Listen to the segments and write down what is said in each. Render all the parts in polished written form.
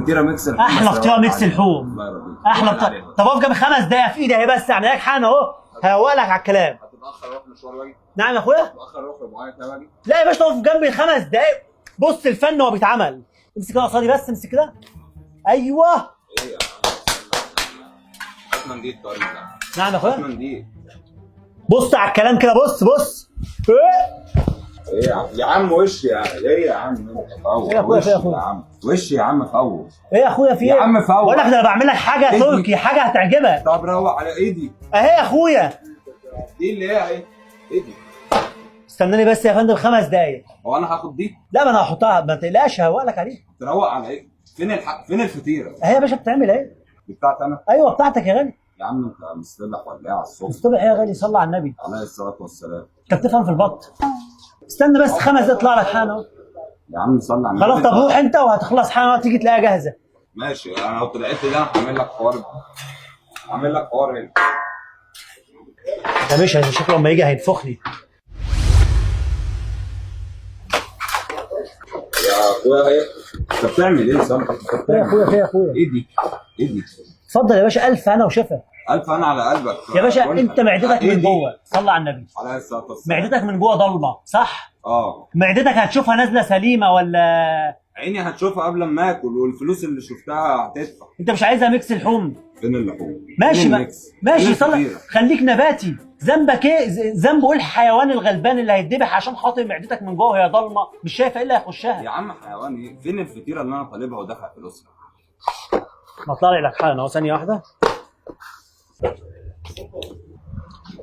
فطيره mix لحوم. احلى بس فطيره روق mix عليها. لحوم. الله يرضيك. احلى روق فطيره. عليها. طب اقف جنب 5 دقايق في ايدي اهي، بس اعمل لك حالا اهو، هروق لك على الكلام. هتتاخر اروح مشوار واجي. نعم يا اخويا. اتاخر اروح رباعية كده واجي. لا يا باشا، اقف جنبي 5 دقايق. بص الفن وهو بيتعمل، امسك كده قصادي بس، امسك كده. ايوه. ايه يا عم؟ هات منديل طيب. نعم يا هات اخويا. منديل. بص على الكلام كده، بص بص. إيه؟ ايه يا عم؟ يا عم وش يا ايه يا عم انت فوق. إيه يا أخويا، وش في إيه يا أخويا؟ يا عم وش يا عم فوق. ايه يا اخويا في ايه؟ يا عم فوق. بقول لك ده انا بعمل لك حاجة إيدي. تركي، حاجة هتعجبك. طب روق على ايدي. اهي يا اخويا. دي اللي هي اهي ايدي. استناني بس يا فندم 5 دقايق. هو انا هاخد دي؟ لا ما انا هحطها، ما تقلقش هروق لك عليها. تروق على ايه؟ فين فين الفطيره؟ اهي يا باشا بتعمل اهي. دي بتاعتي انا؟ ايوه بتاعتك يا غالي. يا عم انت مستبح ولا ايه على الصبح؟ مصطبح ايه يا غالي؟ صلى على النبي. عليه الصلاة والسلام. انت بتفهم في البط. استنى بس 5 دقايق اطلع لك حالا اهو. يا عم صلي على النبي. خلاص طب روح انت وهتخلص حالا، تيجي تلاقيها جاهزة. ماشي، انا لو طلعت لي ده انا هعمل لك حوار، هعمل لك حوار هنا. ده مش شكله لما يجي هينفخني. يا اخويا ايه انت بتعمل ايه؟ سامح انت ايه يا بتعمل اخويا في ايه يا اخويا؟ ايه دي؟ ايه دي؟ اتفضل يا باشا، الف هنا وشفا. الف انا على قلبك يا باشا كلها. انت معدتك إيه من دي؟ جوه، صلى على النبي. عليه الصلاة والسلام. معدتك من جوه ضلمة صح؟ اه. معدتك هتشوفها نازله سليمة ولا عيني هتشوفها قبل ما اكل، والفلوس اللي شفتها هتدفع. انت مش عايزها mix لحوم؟ فين اللحوم؟ ماشي فين ما. ال mix؟ ماشي فين صلى. الفطيرة؟ خليك نباتي. ذنبك ايه؟ ذنبه ايه الحيوان الغلبان اللي هيتذبح عشان خاطر معدتك من جوه وهي ضلمة مش شايفه ايه اللي هيخشها؟ يا عم حيوان ايه؟ فين الفطيره اللي انا طالبها ودافع فلوسها؟ ما اطلع لك حالا اهو، ثانية واحدة.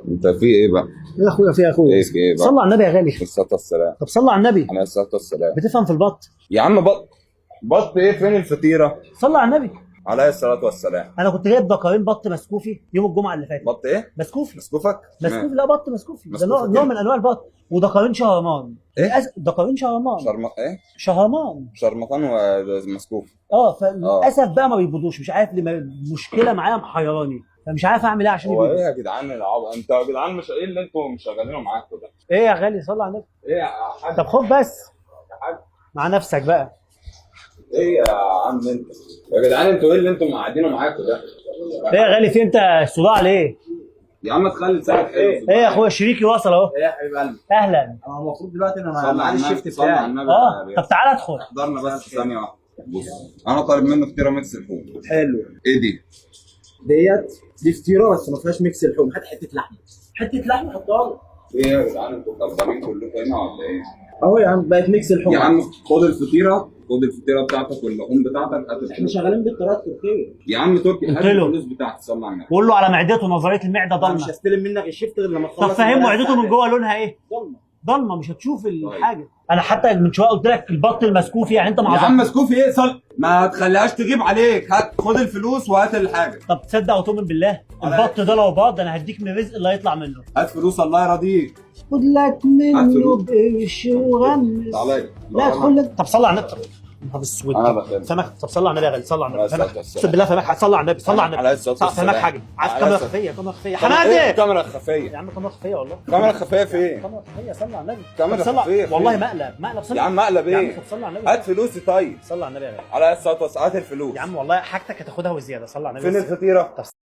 انت في ايه بقى؟ ايه يا اخويا في ايه يا اخويا؟ ايه في ايه بقى؟ صلى على النبي يا غالي. الصلاة والسلام. طب صلى على النبي. عليه الصلاة والسلام. بتفهم في البط. يا عم بط بط ايه؟ فين الفطيره؟ صلى على النبي. عليه الصلاة والسلام. انا كنت جايب دكارين بط مسكوفي يوم الجمعة اللي فاتت. بط ايه؟ مسكوفي. مسكوفك؟ مسكوفي، لا بط مسكوفي ده نوع, مسكوفك نوع إيه؟ من انواع البط. ودكارين شهرمان. إيه؟ دكارين شهرمان. شرم ايه؟ شهرمان. شرمطان ومسكوف. اه فللاسف بقى ما بيبيضوش، مش عارف ليه، مشكلة معايا محيراني، فمش عارف اعمل ايه عشان هو يبيضوا. ايه يا جدعان العب انت يا جدعان؟ مش ايه اللي انتوا مشغلينه معاكوا ده؟ ايه يا غالي؟ صلى على النبي. ايه يا حاج؟ طب خد بس يا حاج مع نفسك بقى. ايه يا عم انت؟ يا جدعان انتوا ايه اللي انتوا مقعدينه معاكوا ده؟ ايه يا غالي في انت الصداع ليه؟ يا عم تخلي لسانك حلو. ايه يا اخويا شريكي وصل اهو. ايه يا حبيب قلبي؟ اهلا. انا المفروض دلوقتي انا صلى على معلش النبي، ال shift صلى على بتاعي. النبي. اه يا طب تعالى ادخل. احضرنا بس ثانية واحدة. بص انا طالب منه فطيرة mix لحوم. حلو. ايه دي؟ ديت دي فطيره بس ما فيهاش mix لحوم، هات حتة لحمه، حتة لحمه حطها لي. ايه يا جدعان انتوا خربانين كلكم هنا ولا ايه؟ اهو يا عم بقت mix لحوم. يا عم خد الفطيرة، خد الفطيرة بتاعتك واللحوم بتاعتك، هات احنا الفلوس. شغالين بالطريقة التركية. يا عم تركي هات قلت له. الفلوس بتاعتي، صلى على النبي. وقول له على معدته، نظرية المعدة انا مش ضلمة. هستلم منك ال shift غير لما تخلص طب فهمه المدرسة معدته من بتاعتك. جوه لونها ايه؟ ضلمة. ضلمة، مش هتشوف الحاجة. انا حتى من شوية قلت لك البط المسكوفي، يعني انت يا مع عم مسكوفي ايه؟ صل ما تخليهاش تغيب عليك. هات خد الفلوس وهات الحاجة. طب تصدق وتؤمن بالله البط ده لو باض انا هديك من الرزق اللي هيطلع منه. هات فلوس الله يرضيك. خد لك هات منه فلوس. بقرش وغمس. تعالى لي. لا ادخل لك. طب صلى على النبي. نهار اسود. أنا بخير. فمك. طب صلى على النبي يا غالي، صلى على النبي. عليه فمك. الصلاة والسلام. اقسم بالله فمك. صلى على النبي، صلى على النبي. عليه الصلاة فمك والسلام. حاجة. عارف عليه كاميرا الصلاة. خفيه؟ كاميرا خفيه ايه حمادة. الكاميرا الخفية؟ يا عم كاميرا خفيه والله. كاميرا خفيه فين؟ كاميرا خفيه، صلى على النبي. كاميرا طب صلى- خفية فين؟ والله مقلب مقلب. صلى يا عم مقلب يا عم ايه؟ طب صلى على النبي. هات فلوسي طيب. صلى على النبي يا غالي. على الصلاة والسلام. هات الفلوس. يا عم والله حاجتك هتاخدها وزيادة. صلى على النبي فين بس. الفطيره؟ طب